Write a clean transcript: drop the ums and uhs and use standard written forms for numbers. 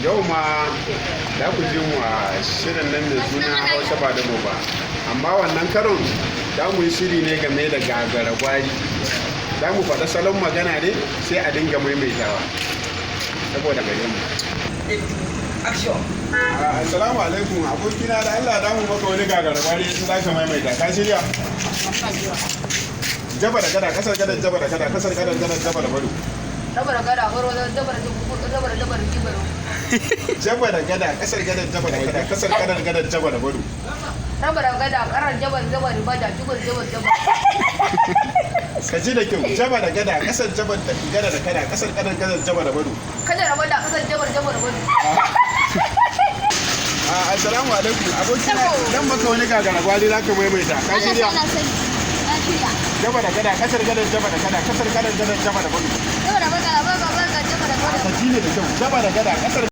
Yau ma za ku ji mu a shirin nan mai suna Hausa ba damo ba. Amma wannan karon za mu yi shiri ne game da gagara gwari. Za mu faɗa salon magana ne, sai a dinga maimaitawa. Saboda gare mu. Action. Assalamu alaikum, abokina. Da Allah da mu maka wani gagara gwari in za ka maimaita. Ka shirya? Jaba da gada, kasar gadar jaba da kada, kasar gadar gadar jaba da bado. Rabar gada horo dabar dabar dabar jibaro. Jaba da gada, kasar gadar jaba da kada, kasar gadar gadar jaba da bado. Rabar gada karar jabar jabar bada jubar jabar jabar. Ka ji da kyau. Jaba da gada, kasar jaba da gada da kada, kasar gadar gadar jaba da bado. Kada raba da kasar jabar jabar bado. Assalamu alaikum, abokina. Dan maka wani gagara gwari, za ka maimaita. Ka shirya? Na sani. Na shirya. Jaba da gada, kasar gadar jaba da kada, kasar gadar gadar jaba da bado. Saboda baka baka baka jaba da Ka ji ne da kyau. Jaba da gada, kasar